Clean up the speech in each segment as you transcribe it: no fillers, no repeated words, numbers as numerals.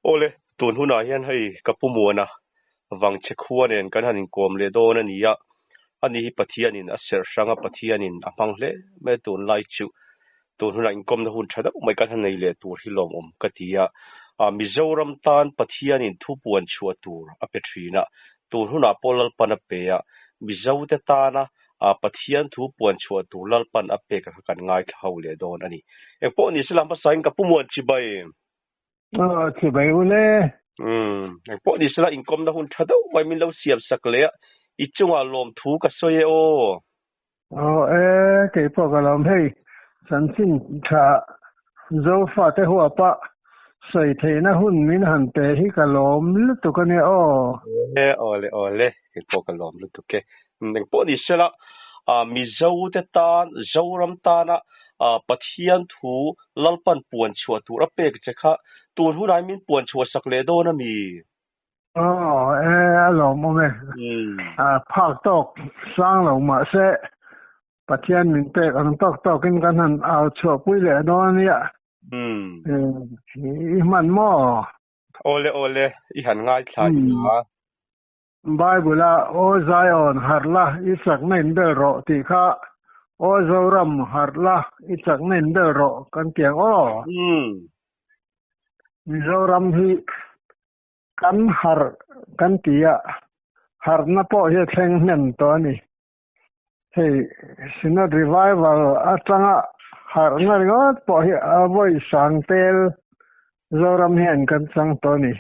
Awle, tun hunah hian hei ka pu Muana Vangchhe khua nen kan han inkawm leh dawn a ni a, ani hi Pathianin a serh hrang a, Pathianin a hmang hle mai a tunlai chu. Tun hunah inkawmna hun tha deuh mai kan han nei leh tur hi lawmawm ka ti a, Mizoram tan Pathianin thu puan chhuah tur a pe thin a, tun hunah pawh Lalpan a pe a, Mizote tana Pathian thu puan chhuah tur Lalpan a pek a kha kan ngaithla ho leh dawn a ni. Engpawh ni sela hmasain ka pu Muan chibai. Aw chibai u le. Umm engpawh ni sela inkawmna hun tha deuh mai min lo siam sak leh a, i chungah lawmthu ka sawi e aw. Aw e, kei pawh ka lawm hei, chanchin tha Zofate huapa sawi theihna hun min han pe hi ka lawm lutuk a nia aw. E awle awle, kei pawh ka lawm lutuk e. Engpawh ni sela, Mizote tan, Zoram tana Pathian thu Lalpan puan chhuah tur a pek che kha tun hunah hian min puan chhuah sak leh dawn a mi? Aw e, a lawmawm e. Phak tawk sang lo mahse Pathian min pek ang tawk tawkin kan han au chhuahpui leh dawn a nia. I hman maw? Awle awle, i han ngaithla i a. Bible a Aw Zion harh la i chakna in bel rawh tih kha Aw Zoram harh la i chakna in bel rawh kan ti ang aw. Mizoram hi Kan harh kan ti a, harhna pawh hi a thleng hnem tawh a ni. Hei Synod Revival atanga harhna ringawt pawh hi a vawi sang tel Zoram hian kan chang tawh a ni.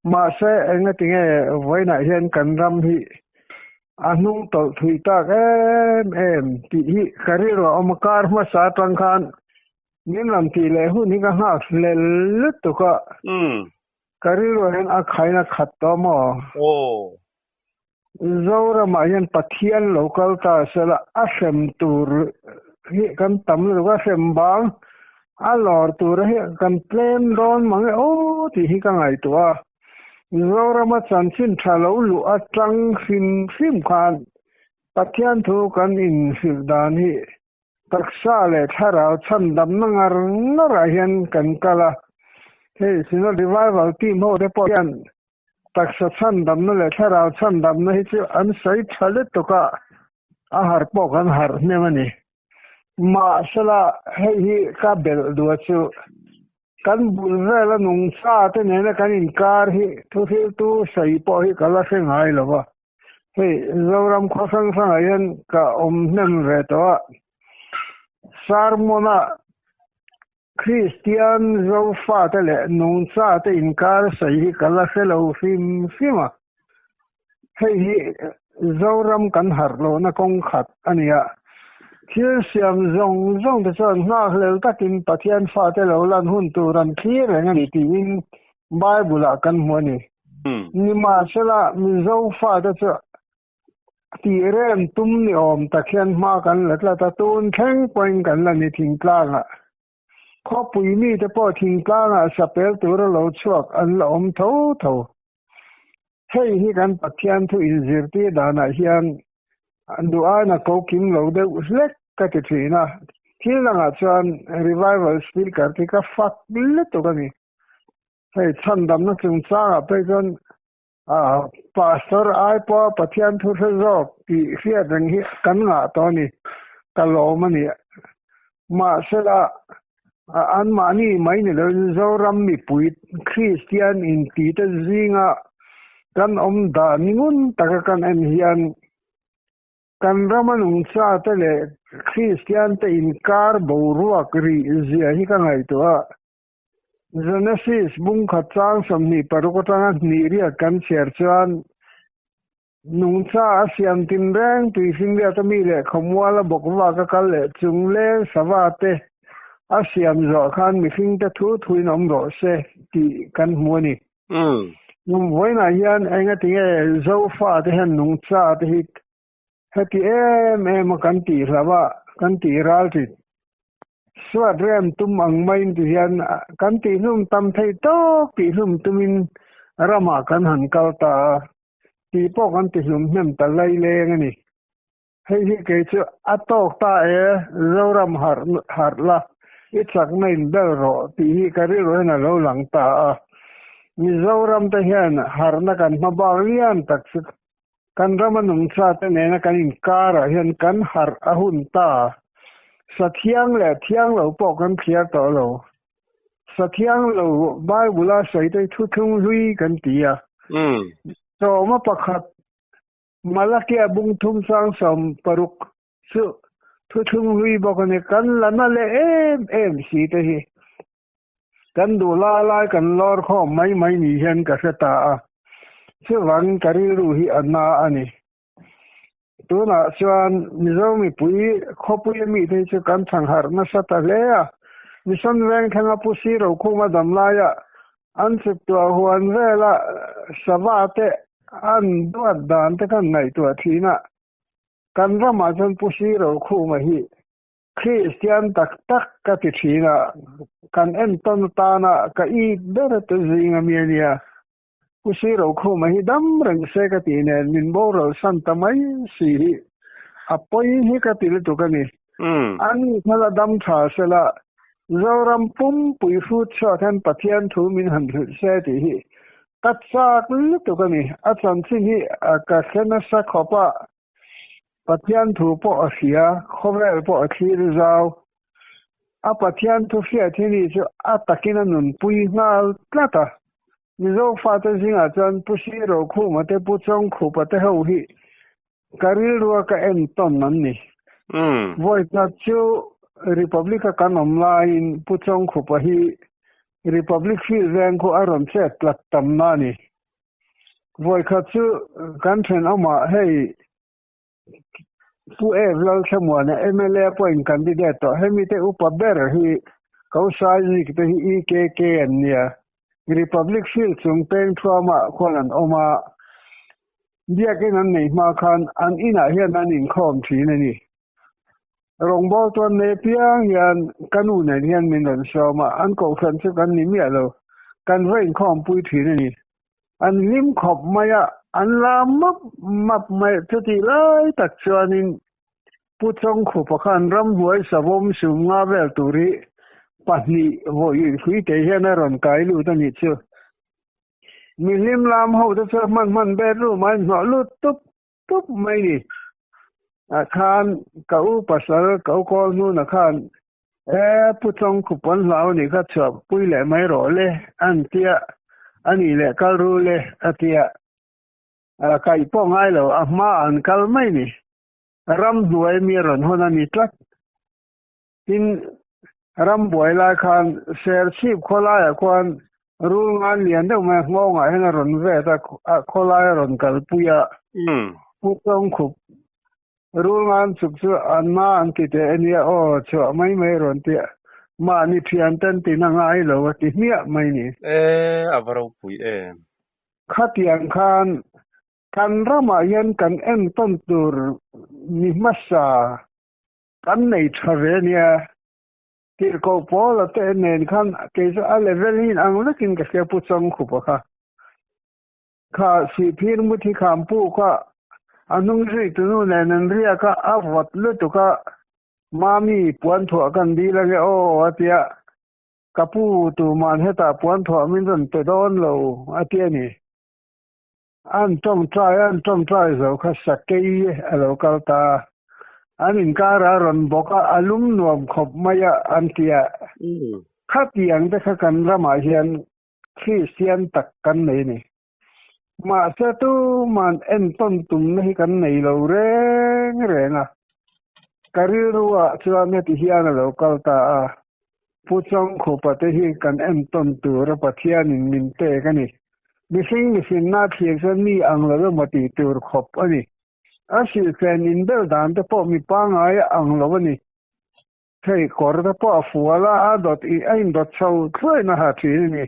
Mahse engatinge vawiinah hian kan ram hi a hnung tawlh thui tak em em tih hi ka rilru a awm a, kar hmasa atang khan Min rawn tih leh hun hi ka nghak hlel lutuk a. Ka rilruah hian a khain a khat tawh maw? Aw. Zoramah hian Pathian lo kal ta sela a hrem tur hi kan tam lutuk a, hrem bang a lawr tur hi kan tlem dawn mang e aw tih hi ka ngaihtuah a. Zorama chanchin tha lo luh atang hrim hrim khan Pathian thu kan inhrilh dan hi Taksa leh thlarau chhandamna ngar ngarah hian kan kal a, hei Synod Revival team ho te pawh hian taksa chhandamna leh thlarau chhandamna hi chu an sawi tha lutuk a, a harh pawh kan harh hnem a ni. Mahsela hei hi ka belh duh chu kan bul vela nungcha te nena kan inkar hi thuhriltu sawi pawh hi ka la hre ngai lo va. Hei Zoram khaw hrang hrangah hian ka awm hnem ve tawh a, sermon-a Kristian Zofate leh nungchate inkar sawi hi ka la hre lo hrim hrim a. Hei hi Zoram kan harh lohna kawng khat a ni a. Thil siam zawng zawng te chuan nghakhlel takin Pathian fate lo lan hun tur an thlir reng a ni tiin Bible-ah kan hmu a ni. Nimahsela, Mizo fate chu tih rem tum ni awm tak hian hma kan la tlat a, tun thleng pawhin kan la ni thingtlangah. Khawpui mite pawh thingtlangah sapel tura lo chhuak an la awm tho tho. Hei hi kan Pathian thu inzirtir danah hian duh aina ko kim lo deuh hlek ka ti thin a. Thil dangah chuan revival speaker te ka fak lutuk a ni. Hei chhandamna chungchangah phei chuan Pastor ai pawha Pathian thu hre zawk tih hriat reng hi kan ngah tawh a ni, ka lawm a ni. Mahsela anmahni mai ni loin Zoram mipui Kristian intite zinga kan awm dan ngun taka kan en hian Kan rama nungchate leh Kristiante inkar boruak rih zia hi ka ngaihtuah a. Genesis bung khat chang 26 atanga hnih riat kan chhiar chuan nungcha a siam tin reng tuihring riat a mi leh khawmual a bawk vak a kal leh chung leng sava te a siam zawh khan mihringte thu thuin awm rawh se tih kan hmu a ni. Vawiinah hian engatinge Zofate hian nungcha te hi heti em em a kan tih hlauh a, kan tih ral ṭhin. Suat rem tum ang maiin ti hian kan tihhlum tam thei tawk tihhlum tumin ramah kan han kal ta a, tih pawh kan tihlum hnem ta laileng a ni. Hei hi kei chu a tawk ta e, Zoram harh harh la, i chakna in bel rawh tih hi ka rilru hian a lo lang ta a. Mizoram te hian harhna kan hma bak lian tak chu kan rama nungcha te nena kan inkarah hian kan harh a hun ta. Sa thiang leh thiang lo pawh kan thliar tawh lo. Sa thiang lo Bible-a sawi te hi thuthlung hlui kan ti a. Sawma pakhat Malakia bung thum sang 60 chu thuthlung hlui bawk a ni. Kan la na leh em em si te hi. Kan duh lai lai kan lawr khawm mai mai ni hian ka hre ta a, chuvangin ka rilru hi a na a ni. Tunah chuan Mizo mipui khawpui a mite hi chu kan thangharh nasa ta hle a, Mission Vengthlenga Pu Si Rokhuma dam laia an chuktuah huan vela sava te an duat dan te kan ngaihtuah thin a, kan ramah chuan Pu Si Rokhuma hi Kristian tak tak ka ti thin a, kan entawn atana ka it ber te zing a mi a nia. Pu Si Rokhuma hi dam reng se ka tih nen min boral san ta mai si hi a pawi hi ka ti lutuk a ni. Ani kha la dam tha sela, Zoram pumpui hrut chhuak hian Pathian thu min han hrilh se tih hi ka chak lutuk a ni. A chanchin hi ka hre nasa khawp a, Pathian thu pawh a hria, khawvel pawh a thlir zau. A Pathian thu hriat hi ni chu a takin a nunpui nghal tlat a. Mizo fate zingah chuan Pu Si Rokhuma te Pu Chawngkhupa te ho hi ka rilrua ka en tawn an ni. Vawi khat chu Republic-a kan awm laiin Pu Chawngkhupa hi Republic field veng khu a rawn chet tlat tamna a ni. Vawikhat chu kan thenawmah hei Pu Ev Lalthlamuana mla pawhin candidate tawh hemi te upa ber hi Ko Sai Zik te hi EKK an nia. Republic Field chung peng thuamah khuan an awm a, biakin an neih hma khan an inah hian an inkhawm thin a ni. Rawngbâwl tuan nei apiang hian ka nu nen hian min rawn sawm a, an kohhran chu kan ni miah lo, kan va inkhawmpui thin a ni. An hlim khawp mai a, an la map map mai. Chutih lai tak chuanin Pu Chawngkhupa khan ramhnuai savawm sum nga vel tur hi pahnih vawi hrui te hian a rawn kai lut a nih chu. Mi hlim lam ho te chu hman hman bedroom a inhnawh lut tup tup mai ni. Ah khan ka u pasal ka u kawl hnuna khan e Pu Chawngkhup an hlau anih kha chhuah pui leh mai rawh le an tia anih leh kal ru le a tia kaih pawh ngai lo a hma an kal mai ni. Ramhnuai mi a rawn hawn a ni tlat. Tin, rambuai lai khan Serchhip khawlaiah khuan rul ngan lian deuh mai nghawngah hian a rawn vet a, khawlai a rawn kalpui a. Pu Chawngkhup rul ngan chuk chu an ma an ti teh a nia aw, chhuah mai mai rawn ti a, mahni thian ten tin a ngai lo a ti hmiah mai ni. E, a va ropui em. Khatiang khan kan ramah hian kan entawn tur mi hmasa Kan nei tha ve nia. Tirhkoh pawl a te nen khan kei chu a level hi ang vekin ka hria Pu Chawngkhupa kha. Kha Sihphir Muthi Khampu kha a hnung zui tunu nen an riak a, a vawt lutuk a, Mami puan thuah kan dil ange aw a tia, ka pu tuman hetah puan thuah min rawn pe dawn lo a ti a ni. An tawngtai an tawngtai zo kha sakei a lo kal ta a, an inkar a rawn bawk a, a lum nuam khawp mai a an ti a. Khatiang te kha kan ramah hian Kristian tak kan nei a ni. Mahse tuman entawn tumna hi kan nei lo reng reng a. Ka rilruah chuan heti hian a lo kal ta a, Pu Chawngkhupa te hi kan entawn tura Pathianin min pek a ni. Mihring mihrinna a thlir chuan mi ang lo emaw tih tur khawp a ni. A silhfen inbel dan te pawh mi pangngai a ang lo a ni. Hei kawr te pawh a fual a, a dawt a indawt chho thluain a ha thin a ni.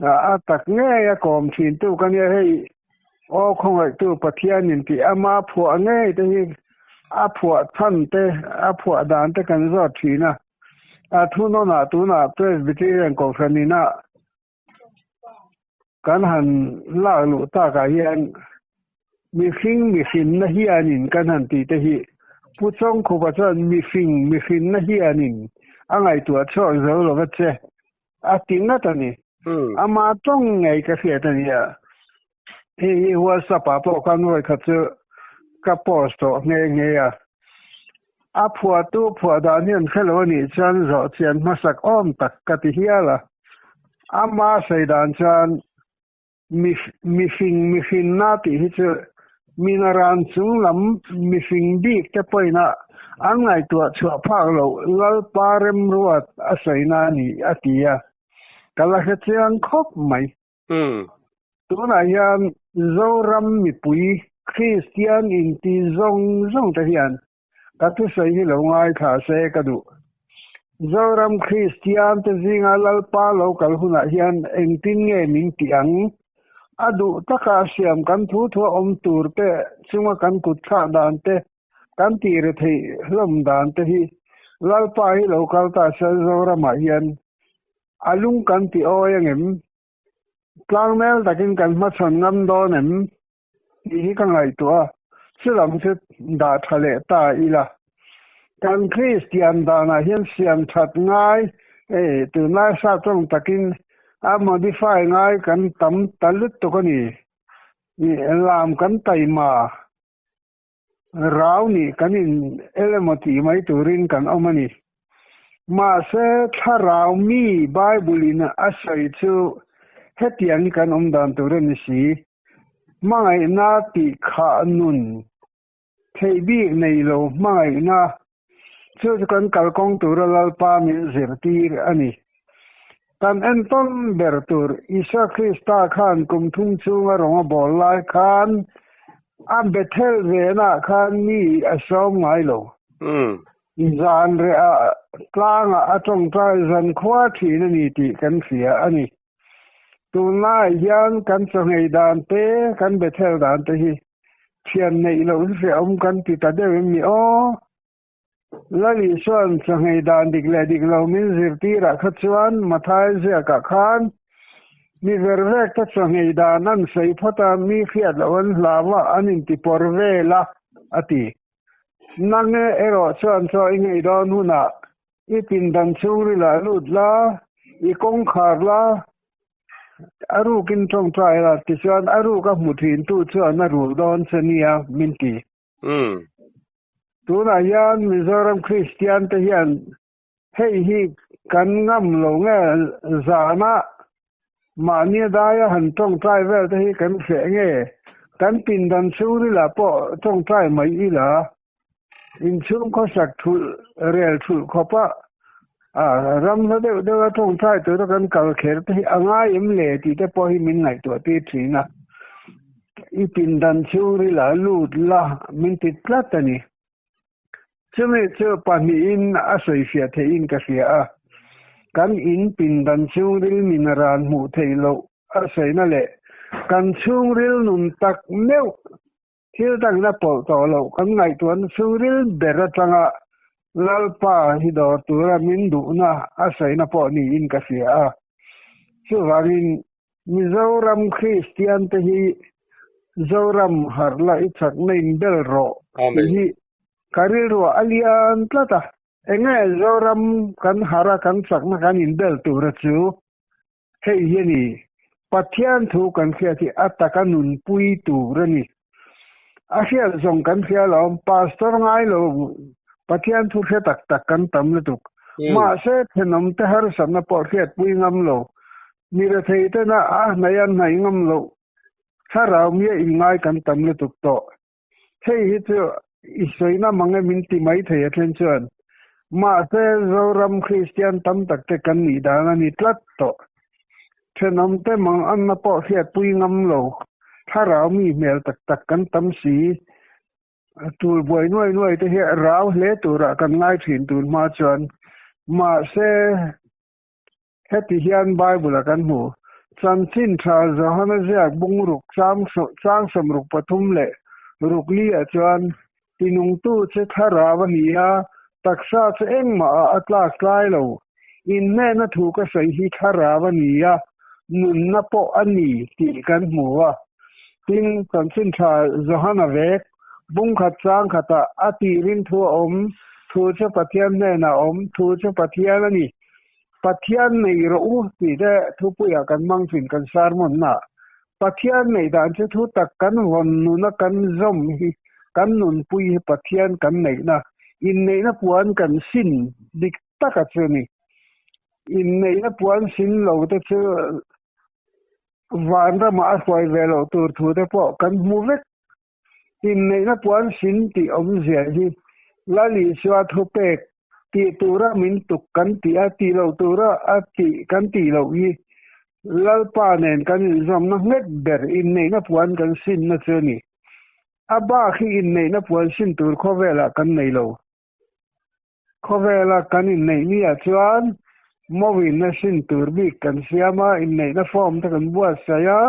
A tak ngei a kawm thin tu ka nia hei aw khawngaihtu Pathianin tih ama phuah ngei te hi a phuah chhan te a phuah dan te kan zawt thin a. A thunawnah tunah Presbyterian Kohhran inah kan han lak luh takah hian mihring mihrinna hianin kan han tih te hi Pu Chawngkhupa chuan mihring mihrinna hianin a ngaihtuah chhuak zo lo va che a ti ngat a ni. Ama tawng ngei ka hriat a nia. Hei hi WhatsApp ah pawh khan vawi khat chu ka post tawh nghe nghe a. A phuahtu phuah dan hi an hre lo a nih chuan zawh chian hmasak awm tak ka ti hial a. Ama sawi dan chuan mi mihring mihrinna tih hi chu minaran chung lam mihring bik te pawhin a an ngaihtuah chhuah phak loh Lalpa remruat a sawina a ni a ti a. Ka la hre chiang khawp mai. Tunah hian Zoram mipui Kristian inti zawng zawng te hian ka thusawi hi lo ngaithla se ka duh. Zoram Kristian te zinga Lalpa lo kal hunah hian engtin nge min tih ang? A duh taka siam kan thu thua awm tur te chunga kan kut thlak dan te, kan tih retheih hlawm dan te hi Lalpa hi lo kal ta se Zoramah hian a lung kan ti awi angem? Tlangmel takin kan hmachhawn ngam dawn em tih hi ka ngaihtuah a, chulam chu dah tha leh ta ila. Kan Kristian danah hian siam that ngai, hei tunlai sa tawng takin a modify ngai kan tam ta lutuk a ni. Lam kan taima Rau nih kan in el emaw tih mai turin kan awm a ni. Mahse, thlarau mi Bible in a sawi chu hetiang hi kan awm dan tur a ni si. Hmangaihna tih khah nun theih bik nei lo hmangaihna chu chu kan kalkawng tura Lalpa min zirtir a ni. Kan entawn ber tur Isua Krista khan kum thum chhunga rawng a bawl lai khan a Bethel venah khan mi a sawm ngai lo. Zan rehah tlangah a tawngtai zan khua thin a ni tih kan hria a ni. Tunlaiah hian kan chawngei dan te, kan Bethel dan te hi thian neih loh hi hrehawm kan ti ta deuh em ni aw? Lali chuan chawhmeh dan dik leh dik lo min zirtirah kha chuan Mathai ziakah khan mi ver vek te chawhmeh dan an sawi phawt a, mi hriat loh an hlau a, an intipawr vel a, a ti. Nang erawh chuan chaw i ngei dawn hunah i pindan chhungril ah lut la, i kawngkhar la, a rukin tawngtai la, tichuan a ruk a hmu thintu chuan a rul dawn che nia min ti. Tunah hian Mizoram Kristian te hian hei hi kan ngam lo nge zana mahni daia han tawngtai vel te hi kan hreh nge kan pindan chhungrilah pawh tawngtai mai ila inchhung khawsak thulh rel thulh khawpa ram hla deuh deuha tawngtai tura kan kal kher te hi a ngai em le tih te pawh hi min ngaihtuah tir thin a. I pindan chhungril ah lut la min ti tlat a ni. Chumi chu pahnihin a sawifiah theihin ka hria a, kan in pindan chhungril min ran hmuh theih loh a sawina leh kan chhungril nun tak meuh thil dangna pawlh tawh loh kan ngaihtuahna chhungril ber atanga Lalpa hi dawr tura min duhna a sawina pawh niin ka hria a. Chuvangin Mizoram Kristian te hi Zoram harh la i chakna in bel rawh tih hi ka rilruah a lian tlat a. Enge Zoram kan harh a kan chakna kan in bel tura chu hei hi a ni. Pathian thu kan hriat hi a taka nunpui tur a ni. A hriat zawng kan hria lo, Pastor ngai lo Pathian thu hre tak tak kan tam lutuk. Mahse thenawm te harsatna pawh hriatpui ngam lo, mi rethei tena a hnaih a hnaih ngam loh thlarau mia inngai kan tam lutuk tawh. Hei hi chu i sawina mang e min ti mai thei a then chuan. Mahse Zoram Kristian tam tak te kan nih dan a ni tlat tawh. Thenawm te mang anna pawh hriatpui ngam lo, thlarau mi hmel tak tak kan tam si. Tul buai nuai nuai te hi rau hle turah kan ngai thin tun hma chuan. Mahse Heti hian Bible-a kan hmu, Chanchin tha Johana ziak bung ruk chang sawm ruk pathum leh ruk li-ah chuan, Tinungtu che thlarau a ni a, taksa chu engmah ah a tlak tlai lo. Inhnehna thu ka sawi hi thlarau a ni a, nunna pawh a ni tih kan hmu a. Tin, Chanchin tha Johana vek bung khat chang khatah a tirin thu a awm, thu chu Pathian hnenah a awm, thu chu Pathian a ni. Pathian nei rawh u tih te thupuiah kan hmang thin kan sermon-na. Pathian neih dan chu thu tak kan vawn nuna kan zawm hi kan nunpui hi Pathian kan neihna, inneihna puan kan sin dik taka chu a ni. Inneihna puan sin lo te chu vanramah a hruai ve loh tur thu te pawh kan hmu vek. Inneihna puan sin tih awmzia hi Lal Isua thupek tih tura min tuk kan tih a, tih loh tura a tih kan tih loh hi Lalpa nen kan inzawmna nghet ber inneihna puan kan sinna chu a ni. A bak hi inneihna puan sin tur khawvelah kan nei lo. Khawvela kan inneih ni ah chuan mawina sin tur bik kan siam a, inneihna form te kan buatsaih a,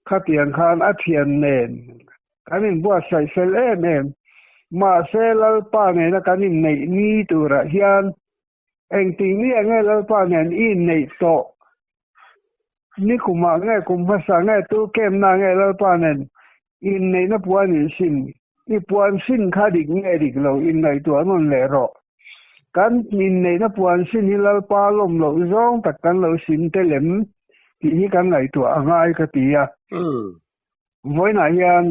khatiang khan a thian nen kan inbuatsaih fel em em. Mahse Lalpa nena kan inneih ni turah hian engtik ni ah nge Lalpa nen i inneih tawh? Ni kumah nge kum hmasa nge tu kemna nge Lalpa nen inneihna puan insin? I puan sin kha dik nge dik lo inngaihtuah nawn leh rawh. Kan inneihna puan sin hi Lalpa lawm loh zawng tak kan lo sin tel em tih hi kan ngaihtuah a ngai ka ti a. Vawiinah hian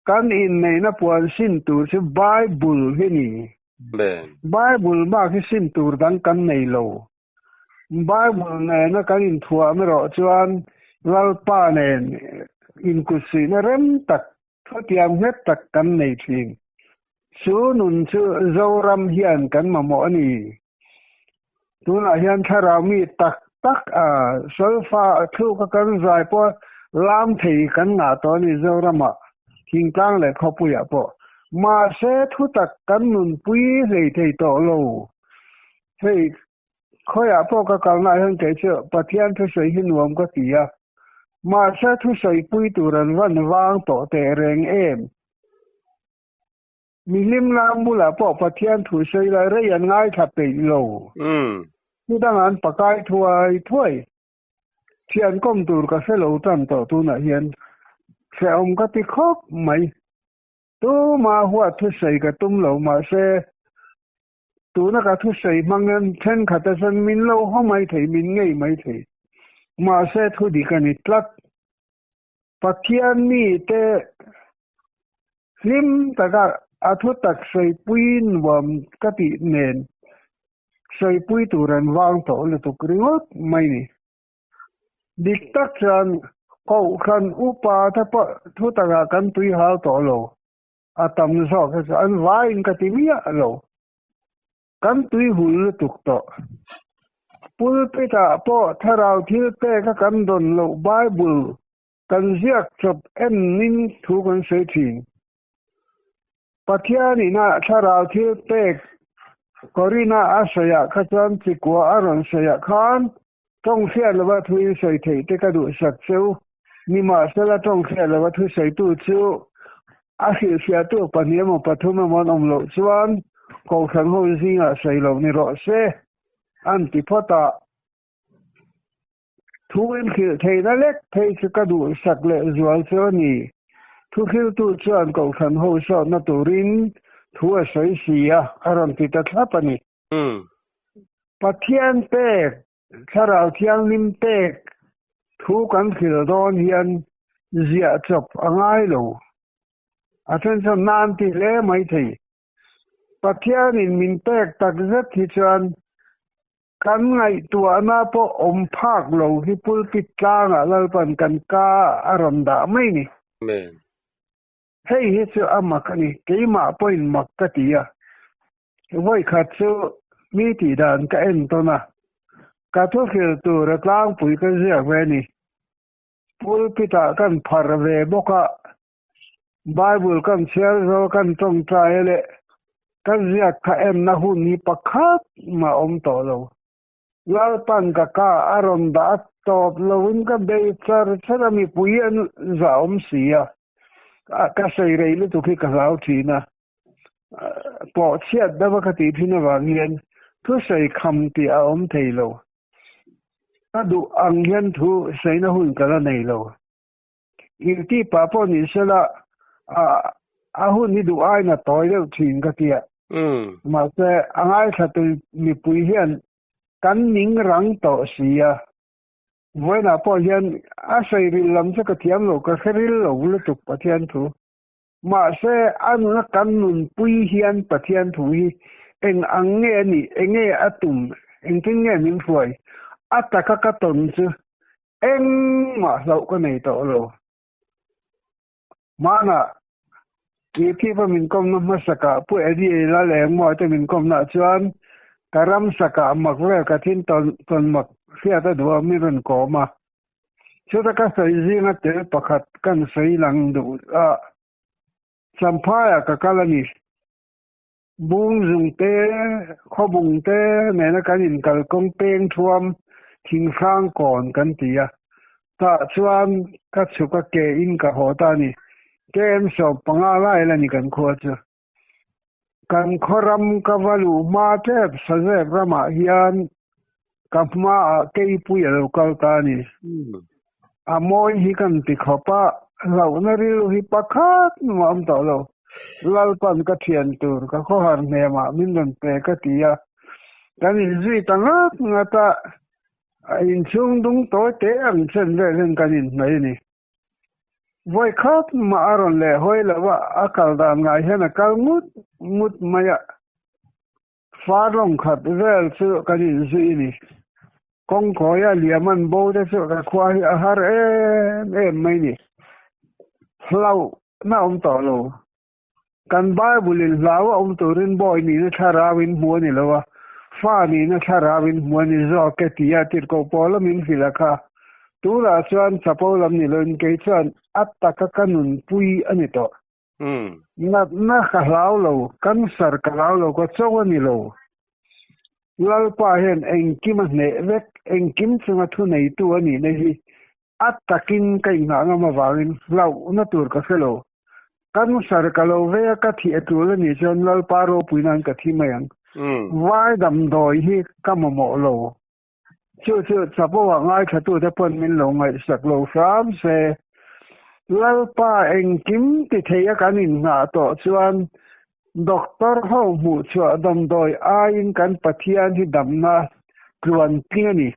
kan inneihna puan sin tur chu Bible hi ni. Bible bak hi sin tur dang kan nei lo. Bible nena kan inthuam erawh chuan Lalpa nen inkutsuihna rem tak, thutiam nghet tak kan nei thin. Chu nun chu Zoram hian kan mamawh a ni. Tunah hian thlarau mi tak tak a solfa thluka kan zai pawh lam thei kan ngah tawh a ni Zoramah, thingtlang leh khawpuiah pawh. Mahse thutak kan nunpui hlei thei tawh lo. Hei, khawiah pawh ka kalnaah hian kei chu Pathian thusawi hi nuam ka ti a, mahse thusawi pui tur an van vang tawh teh reng em? Mihlim lam bulah pawh Pathian thusawi lai rei an ngaithla peih lo. Chudangah an pakai thuai thuai. Thian kawm tur ka hre lo tan tawh tunah hian hrehawm ka ti khawp mai. Tuma huat thusawi ka tum lo mahse Tuna ka thusawi hmangin thenkhat a chuan min lo haw mai thei, min ngei mai thei. Mahse thu dik a ni tlat. Pathian mite hlim taka a thu tak sawipui nuam ka tih nen sawipui tur an vang tawh lutuk ringawt mai ni. Dik tak chuan Kohhran upa te pawh thu takah kan tui hal tawh lo. A tam zawk hi chu an vaiin ka ti miah lo. Kan tui hul lutuk tawh. Pulpit ah pawh thlarau thil pek a kan dawn loh Bible kan ziak chawp en ning thu kan sawi thin. Pathian in a thlarau thil pek Korin-a a sawiah kha chuan chikua a rawn sawiah khan tawng hriat lova thu in sawi theih te ka duhsak cheu. Nimahsela tawng hriat lova thu sawitu chu a hrilhfiahtu pahnih emaw pathum emaw an awm loh chuan Kohhran ho zingah sawi loh ni rawh se an ti phawt a. Thu inhrilh theihna lek phei chu ka duhsak leh zual chu a ni. Thuhriltu chuan Kohhran ho sawtna turin thu a sawi si a, a rawn ti ta thlap a ni. Pathian pek, Thlarau Thianghlim pek thu kan hrilh dawn hian ziah chawp a ngai lo. A then chuan nan ti hle mai thei. Pathianin min pek takzet hi chuan Kan ngaihtuahna pawh awm phak lo hi pulpit tlangah Lalpan kan ka a rawn dah mai ni. Amen. Hei hi chu a mak a ni, keimah pawhin mak ka ti a. Vawikhat chu mi tih dan ka en tawn a, ka thuhril tur a tlangpui ka ziak ve a ni. Pulpit-ah kan phar ve bawk a, Bible kan chhiar zo kan tawngtai a leh ka ziak kha enna hun hi pakhat mah awm tawh lo. Lalpan ka ka a rawn dah a tawp loin ka bei char char a mipui an zah awm si a, ka sawi rei lutuk hi ka hlau thin a, pawh chhiat deuh a ka tih thin avang hian thusawi kham tih a awm thei lo. Ka duh ang hian thu sawina hun ka la nei lo. Inti pa pawh ni sela a hun hi duh aiin a tawi deuh thin ka ti a. Mahse a ngaithla tui mipui hian. Kan ning rang tawh si a. Vawiinah pawh hian a sawi ril lam chu ka thiam lo, ka hre ril lo lutuk Pathian thu. Mahse, a nuna kan nunpui hian Pathian thu hi eng ang nge a nih, eng nge a tum, engtin nge min hruai, a taka ka tawn chu engmah hlauh ka nei tawh lo. Hmanah Keithipa min kawmna hmasakah Pu Eddie Lal Engmawi te min kawmnaah chuan ka ramsakah mak vel ka thin tawn mak hriat a duh a min rawn kawm a. Chuta ka sawi zinga tel pakhat kan sawi lang duh a, Champhaiah ka kal a ni. Bung zung te, khawbung te nena kan inkalkawng peng thuam thinghrang kawn kan ti a. Tah chuan ka chhuk a ke in ka haw ta a ni. KM 15 lai la ni kan khua chu. Kan khaw ram ka va luh hma tep Sazep ramah hian ka hmaah keipui a lo kal ta a ni. A mawi hi kan ti khawp a, hlauhna rilru hi pakhat nuam awm tawh lo. Lalpan ka thian tur ka khawhar hnemah min rawn pe ka ti a, kan inzui ta ngat ngat a, a inchhung dung tawi teh ang chen vel hian kan inhnaih a ni. Vawi khat mah a rawn leh hawi lo a, a kal dan ngai hian a kal ngut ngut mai a. Far lawng khat vel chu kan inzui a ni. Kawngkawia liam an bo te chu ka khua hi a har em em mai ni. Hlauhna awm tawh lo. Kan Bible in hlau a awm turin bawi nihna thlarau in hmu a ni lo a, fa nihna thlarau in hmu a ni zawk e tia tirhkoh pawl a min hrilh a kha. Tunah chuan chapo lam ni loin kei chuan a taka ka nunpui a ni tawh. Natna ka hlau lo, cancer ka hlau lo, ka cho a ni lo. Lalpa hian engkim a hneh vek, engkim chunga thuneitu a nihna hi a takin ka inghah ngam avangin hlauhna tur ka hre lo. Cancer ka lo vei a, ka thih a tul a nih chuan Lalpa ropui nan ka thi mai ang. Vai damdawi hi ka mamawh lo. Chu chu chapo ah ngaithlatute pawn min lo ngaihsak lo hram se. Lalpa engkim ti thei a kan inngah tawh chuan Doctor ho hmuh chhuah damdawi aiin kan Pathian hi damna tluan tling a ni.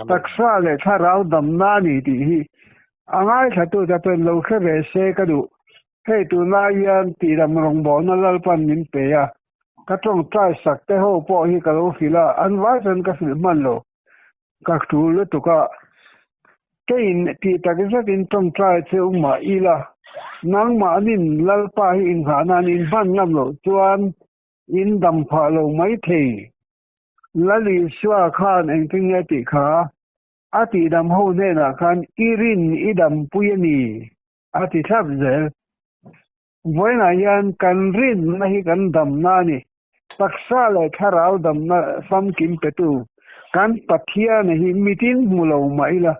Taksa leh thlarau damna a ni tih hi a ngaithlatute pawn lo hre ve se ka duh. Hei tunlai hian tihdam rawngbawlna Lalpan min pe a, ka tawngtai sak te ho pawh hi ka lo hrilh a, an vai chuan ka hrilh hman lo, ka tul lutuk a. Keiin tih tak zetin tawngtai che u mah ila, nangmahnin Lalpa hi inghah nan in hman ngam loh chuan in dam phah lo maithei. Lal Isua khan engtin nge tih kha a tihdam ho hnenah khan i rin i dampui a ni a ti thlap zel. Vawiinah hian kan rinna hi kan damna a ni. Taksa leh thlarau damna famkim petu kan Pathiana hi mitin hmu lo mah ila,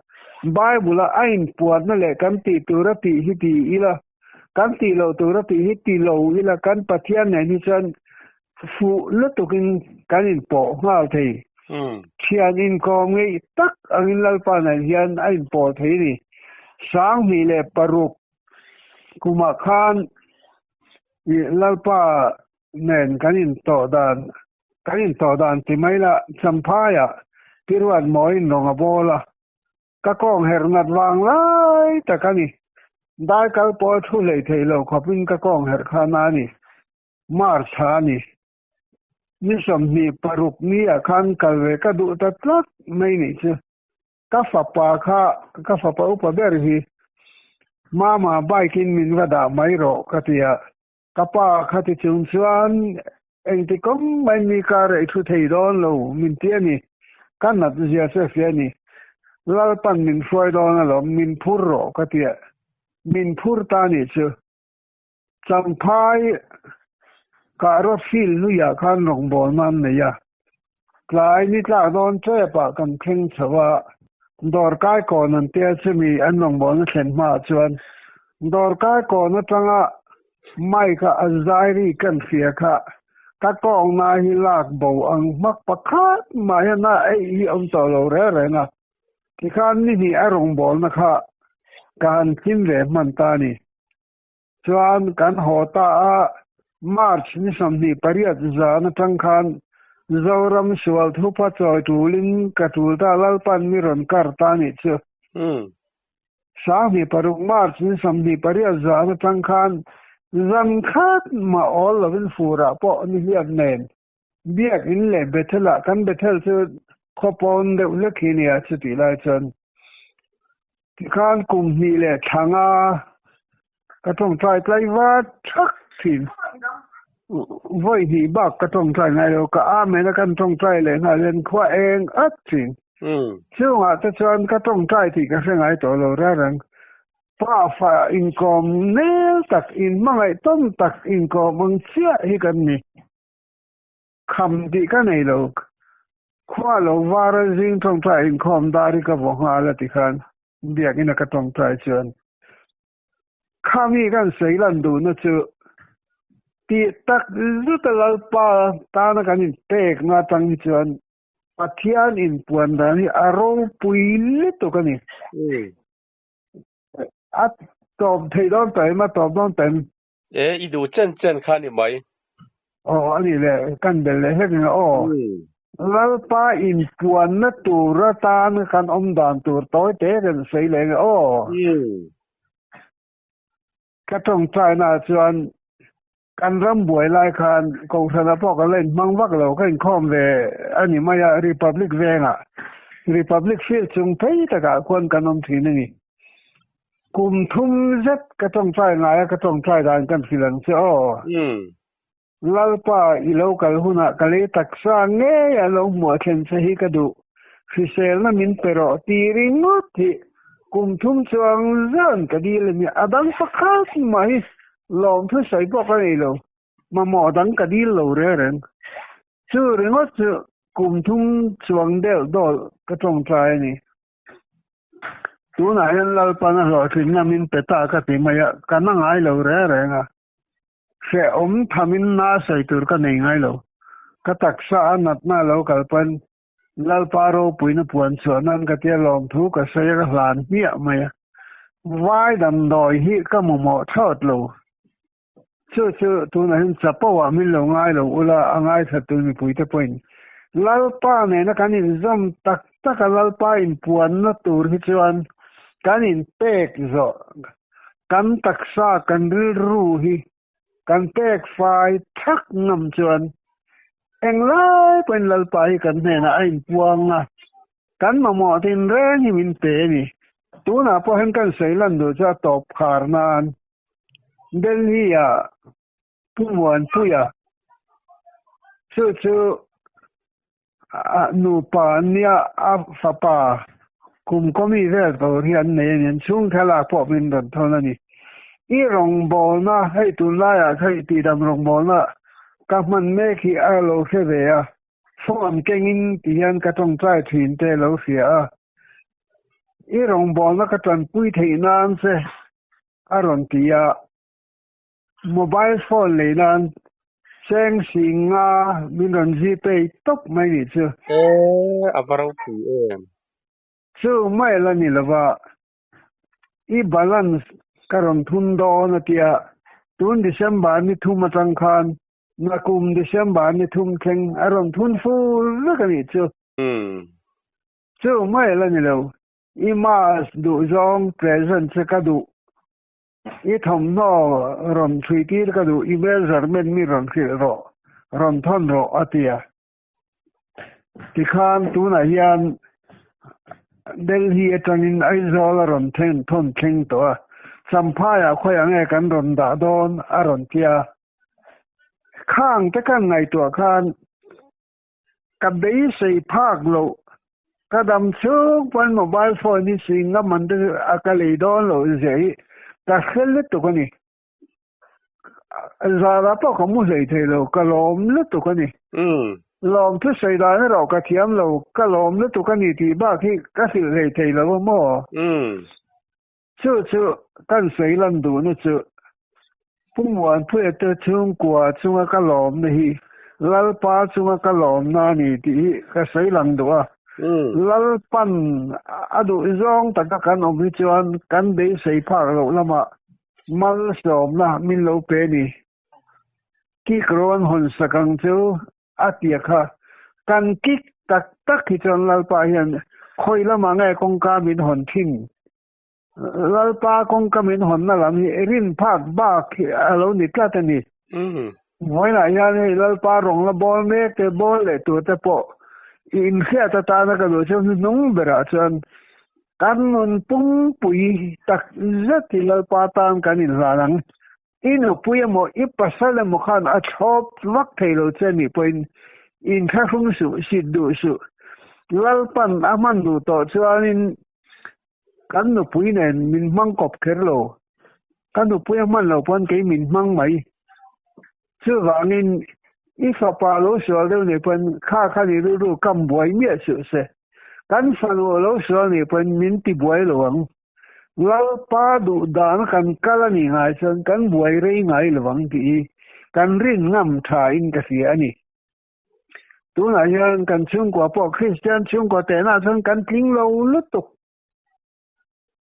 Bible-a a inpuatna leh kan tih tura tih hi ti ila, kan tih loh tura tih hi ti lo ila kan Pathian nen hi chuan fuh lutukin kan inpawh nghal thei. Thian inkawm ngeih tak angin Lalpa nen hian a inpawh thei a ni. 2006 kumah khan Lalpa nen kan intawh dan kan intawh dan ti mai la Champhaiah Piruat Mawiin rawng a bawl a, Ka kawng herh nat vang lai tak a ni. Dai kal pawh thu hlei thei lo khawpin ka kawng herh kha na a ni. March ha a ni. Ni 26 ni ah khan kal ve ka duh ta tlat mai nih chu. Ka fapa kha, ka fapa upa ber hi, Mama bike in min va dah mai rawh ka ti a. Ka pa kha ti chung chuan engti kawng mai mi ka rei thu thei dawn lo min ti a ni. Ka nat zia chu a hria a ni. Lalpan min hruai dawn alawm, min phur rawh ka ti a. Min phur ta nih chu. Champhai kahrawt field hluiah khan rawngbawlna an nei a. Tlai ni tlak dawn tepah kan thleng chho a, dawrkai kawn an tia chumi an rawngbawlna thlen hmaah chuan dawrkai kawn atanga mic a a zai ri kan hria kha ka kawngna hi lak bo ang hmak pakhat mah hian a eih hi awm tawh lo reng reng a, tikhan ni hnih a rawngbawlna kha ka han thlim ve hman ta a ni. Chuan kan haw ta a, March ni 28 zan atang khan. Zoram sual thupa chawi tulin ka tul ta Lalpan mi rawn kar ta nih chu. 26 March ni 28 zan atang khan zan khat mah awl lovin furah pawh ni hliap nen Biakin leh Bethel-ah kan Bethel chu khaw pawn deuh hlek hi nia chutih lai chuan tikhan kum hnih leh thla nga ka tawngtai tlai vat thak thin. Vawi hnih bak ka tawngtai ngai lo, ka Amen a kan tawngtai leh nghal hian khua eng at thin. Chungah te chuan ka tawngtai tih ka hre ngai tawh lo rarang. Pa fa inkawm nel tak, inhmangaih tawm tak inkawm ang chiah hi kan ni. Kham tih ka nei lo. Khua lo vara zing tawngtai inkhawm dar hi ka vaw nghal a ti khan biakina ka tawngtai chuan khami kan sawi lan duhna chu tih tak zuta Lalpa tana kan inpekna atang hi chuan Pathian inpuan dan hi a ropui lutuk a ni. A tawp theih dawn ta em, a tawp dawn ta em. E, i duh chen chen kha ni mai. Aw, a nih leh, kan bel leh hlek nia aw. Lalpa inpuanna tur atan kan awm dan tur tawi te kan sawi leh nia aw. Ka tawngtaina ah chuan kan ram buai lai khan Kohhrana pawh kan la inhmang vak lo, ka inkhawm ve a ni mai a, Republic vengah, Republic field chung phei takah khuan kan awm thin a ni. Kum thum zet ka tawngtai ngai a, ka tawngtai dan kan hrilh ang che aw. Lalpa i lo kal hunah ka lei taksa ngei a lo hmuah thlen che hi ka duh, hriselna min pe rawh ti ringawt hi kum thum chuang zan ka dil a ni, a dang pakhat mah hi Lawmthu sawi pawh ka nei lo, mamawh dang ka dil lo reng reng. Chu ringawt chu kum thum chuang deuh dawl ka tawngtai a ni. Tunah hian Lalpan a hlawhtlinna min pe ta ka ti mai a, ka na ngai lo reng reng a. Hrehawm thamin na sawi tur ka nei ngai lo. Ka taksa a natna lo kalpan Lalpa ropuina puan chhuah nan ka tia lawmthu ka sawi a ka hlan hmiah mai a. Vai damdawi hi ka mamawh thlawt lo. Chu chu tunah hian chapo ah min lo ngai lo ula a ngaithla tur mipuite pawhin Lalpa nena kan inzawm tak tak a Lalpa inpuanna tur hi chuan kan inpek zawh kan taksa kan rilru hi Kan pek fai thak ngam chuan englai pawhin Lalpa hi kan hnenah a inpuang a, kan mamawh tinreng hi min pe a ni. Tunah pawh hian kan sawi lan duh chu a tawp khar nan Delhi-ah Pu Muanpuia chu chu nupa an nia, a fapa kum kawmi vel tur hi an nei a ni, an chhung thlalak pawh min rawn thawn a ni. I rawngbawlna hei tunlaiah hei tihdam rawngbawlna ka hman mek hi a lo hre ve a, phone kengin ti hian ka tawngtai thin te lo hria a, i rawngbawlna ka tanpui theih nan che a rawn ti a. Mobile phone lei nan cheng sing nga min rawn Gpay tawp mai nih chu. E, a va ropui em. Chu mai la ni lova, i balance ka rawn thun dawn a tia, tun December ni thum atang khan nakum December ni thum thleng a rawn thun fur vek a nih chu. Chu mai la ni lo, i mask duh zawng present che ka duh. I thawmhnaw rawn chhui tir ka duh, i measurement mi rawn hrilh rawh, rawn thawn rawh a ti a. Tikhan tunah hian Delhi atangin Aizawl a rawn thawn thleng tawh a, Champhaiah khawiah nge kan rawn dah dawn a rawn ti a. Khang te kan ngaihtuah khan Ka beisei phak loh. Ka dam chhung pawn mobile phone hi sing ngam an te a ka lei dawn loh zia hi ka hre lutuk a ni. Zara pawh ka mu hlei thei lo, ka lawm lutuk a ni. Lawm thusawi dan erawh ka thiam lo, ka lawm lutuk a ni tih bak hi ka hrilh hlei thei lo a maw? Chu chu kan sawi lan duhna chu Pu Muanpuia te chhungkua chunga ka lawmna hi Lalpa chunga ka lawmna a ni tih hi ka sawi lang duh a. Lalpan a duh zawng taka kan awm hi chuan kan beisei phak loh lamah malsawmna min lo pe a ni. Kik rawn hawn sak ang chu a tia kha. Kan kik tak tak hi chuan Lalpa hian khawi lamah nge kawngka min hawn thin? Lalpa kawngka min hawnna lam hi rin phak bak hi a lo ni tlat a ni. Vawiinah hian hei Lalpa rawng la bawl mek te, bawl leh tur te pawh i inhriat atana ka duh chu hnuhnung berah chuan kan nun pumpui tak zet hi Lalpa tan kan inhlan ang. I nupui emaw i pasal emaw khan a thlawp vak thei lo che nih pawhin inthlahrung suh, sit duh suh. Lalpan a hman duh tawh chuanin kan nupui nen min hmang kawp kher lo. Ka nupui a hman loh pawn kei min hmang mai. Chuvangin i fapa lo sual deuh nih pawn kha khan i rilru kam buai miah suh se. Kan fanu a lo sual nih pawn min ti buai lo ang. Lalpa duh dan kan kal a nih ngai chuan kan buai rei ngai lo ang tih hi kan rin ngam tha in ka hria a ni. Tunah hian kan chhungkua pawh Kristian chhungkua tehnah chuan kan tling lo lutuk.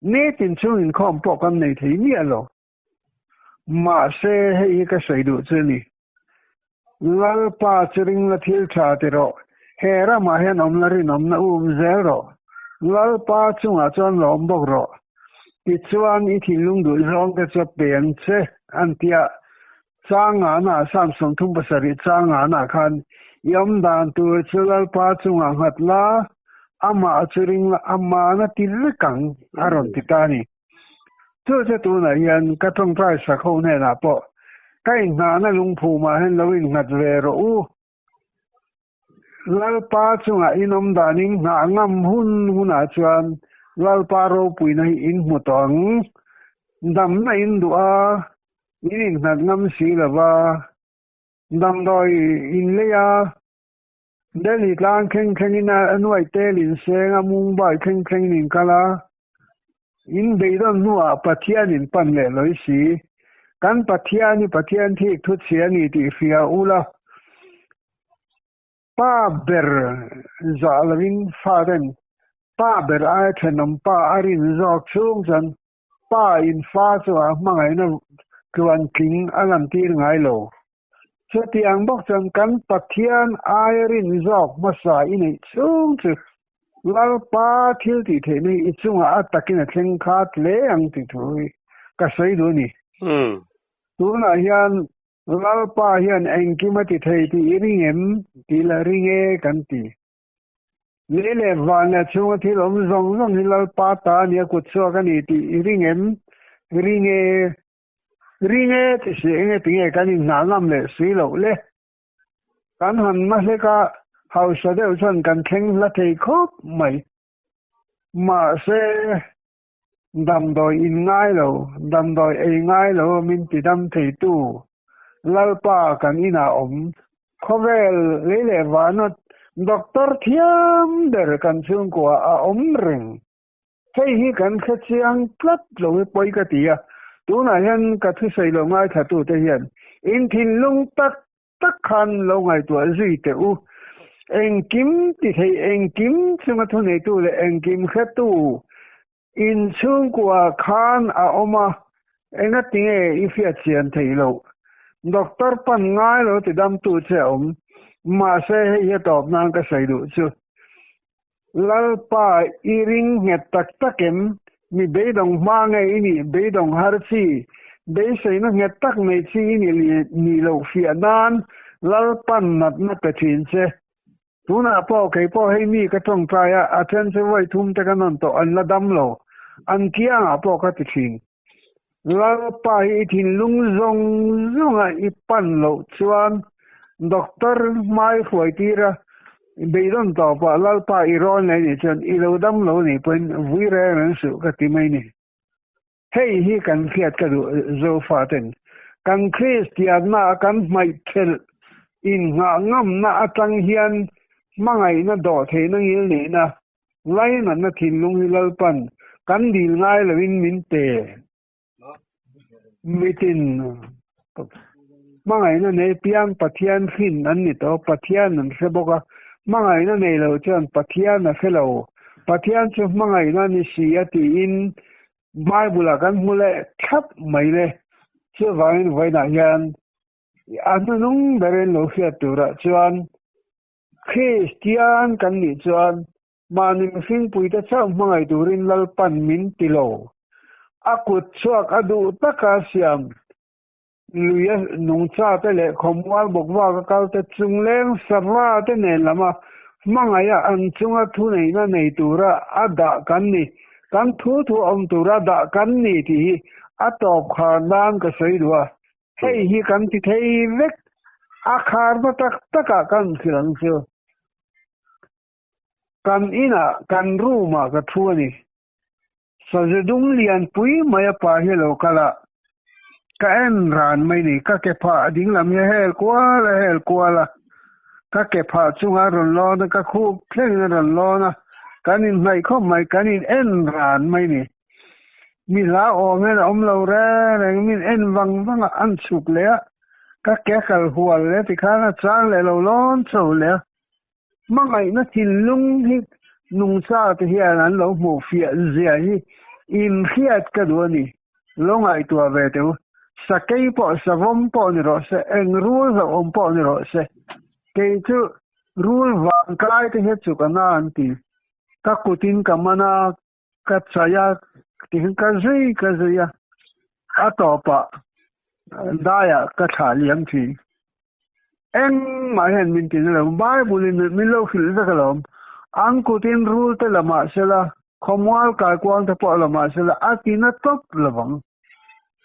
Nitin chhung inkhawm pawh kan nei thei miah lo. Mahse hei hi ka sawi duh chu a ni. Lalpa chu ring la thil tha ti rawh. He ramah hian awm la rinawmna um zel rawh. Lalpa chungah chuan lawm bawk rawh. Tichuan i thinlung duh zawng te chu a pe ang che an ti a. Changana Psalm 37 changana khan i awm dan tur chu Lalpa chungah nghat la, amah chu ring la, amahna ti vek ang a rawn ti ta a ni. Chu che tunah hian ka tawngtai sak ho hnenah pawh ka inngahna lungphumah hian lo innghat ve rawh u. Lalpa chungah in awm danin nghah ngam hun hunah chuan Lalpa ropuina hi in hmu tawh ang. Damna in duh a, in innghat ngam si lo va, damdawi in lei a, Delhi tlang thleng thlengin a nuaih tel in seng a, Mumbai thleng thlengin in kal a. In beidawn hnuah Pathian in pan leh lawi si. Kan Pathian hi Pathian thik thu chhia a ni tih hria ula. Pa ber zah lovin faten pa ber aia thenawm pa a rin zawk chhung chuan pa in fa chu a hmangaihna tluantling a lantir ngai lo. Chutiang bawk chuan kan Pathian aia rin zawk hmasa i neih chhung chu Lalpa thil tih theihna hi i chungah a takin a thleng khat hle ang tih thu hi ka sawi duh a ni. Tunah hian Lalpa hian engkim a ti thei tih i ring em? Tih la ring e kan ti. Lei leh van leh chhunga thil awm zawng zawng hi Lalpa ta a nia kut chhuak a ni tih i ring em? Ring e. Ring e ti si enge tinge kan inhnah ngam leh si loh le. Kan han hma hlek a, hausa deuh chuan kan thleng hla thei khawp mai. Mahse, damdawi in ngai lo, damdawi ei ngai lo min ti dam theitu Lalpa kan inah awm. Khawvel lei leh vana doctor thiam ber kan chhungkua a awm reng. Hei hi kan hre chiang tlat lo hi pawi ka ti a, tunah hian ka thusawi lo ngaithlatute hian in thinlung tak tak khan lo ngaihtuah zui teh u. Engkim ti thei, engkim chunga thuneitu leh engkim hretu in chhungkua khan a awm a, engatinge i hriat chian theih loh? Doctor pan ngai lo ti damtu che a awm, mahse hei hi a tawp nan ka sawi duh chu. Lalpa i ring nghet tak tak em? Mi beidawng hma nge i nih? Beidawng har chi, beiseina nghet tak nei chi i nih nih loh fiah nan Lalpan natna pe thin che. Tunah pawh kei pawh hei mi ka tawngtai a, a then chu vawi thum te ka nawn tawh an la dam lo. An kiangah pawh ka ti thin. Lalpa hi i thinlung zawng zawnga i pan loh chuan doctor hmai hruai tir a, beidawn tawpah Lalpa i rawn leh nih chuan i lo dam lo nih pawhin vui reng reng suh ka ti mai ni. Hei hi kan hriat ka duh Zofaten kan Kristianna a kan hmaih thelh innghah ngamna atang hian hmangaihna dawh theihna ngil neihna Lainatna thinlung hi Lalpan kan dil ngai loin min pe. Mitin hmangaihna nei piang Pathian hrin an ni tawh, Pathian an hre bawk a, hmangaihna nei lo chuan Pathian a hre lo. Pathian chu hmangaihna ni si a tiin Bible-ah kan hmu leh thlap mai le. Chuvangin vawiinah hian a hnunung berin lo hriat turah chuan. Kristian kan nih chuan mahni mihringpuite chauh hmangaih turin Lalpan min ti lo. A kut chhuak a duh taka siam luia nungchate leh khawmual bawkvaka kalte chungleng savate nen lama hmangaiha an chunga thuneihna nei tura a dah kan ni, kan thu thu awm tura dah kan ni tih hi a tawp khar nan ka sawi duh a. Hei hi kan ti thei vek, a kharna tak takah kan hrilh ang chu. Kan inah, kan room-ah ka thu a ni. Sazu dum lianpui mai a pa hi a lo kal a, ka en ran mai ni. Ka ke phah ding lam hi a hel kual a hel kual a, ka ke phah chungah a rawn lawn a, ka khup thlengin a rawn lawn a, kan inhnaih khawp mai, kan in en ran mai ni. Mi hla awm hian a awm lo reng reng, min en vang vang a, an chhuk leh a, ka ke kal hual leh tikhan a chang leh lo lawn chho leh a. Hmangaihna thinlung hi nungcha te hian an lo hmuh fiah zia hi inhriat ka duh a ni. Lo ngaihtuah ve teh u. Sakei pawh savawm pawh ni rawh se, eng rul hlauhawm pawh ni rawh se. Kei chu rul vangkai te hian chuk a na an ti. Ka kutin ka man a, ka chai a, tihian ka zui ka zui a, a tawpah daiah ka thlah liam thin. Engmah hian min ti na lo, Bible in min lo hrilh vek alawm. An kutin rul te la mah sela, khawmual kaikuang te pawh la mah sela, a ti na tawp lovang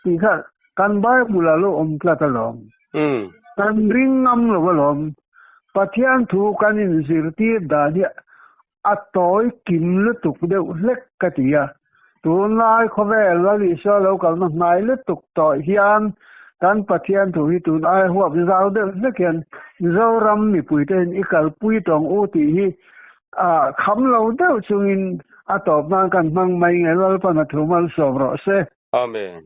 tih kha kan Bible ah lo awm tlat alawm. Kan ring ngam lo alawm. Pathian thu kan inzirtir dan hi A tawi kim lutuk deuh hlek ka ti a, tunlai khawvel Lal Isua lo kalna hnai lutuk tawh hian kan Pathian thu hi tun ai huap zau deuh hlek hian Zoram mipuite hian i kalpui tawng u tih hi kham lo deuh chungin a tawp nan kan hmang mai nge Lalpan a thu malsawm rawh se. Amen.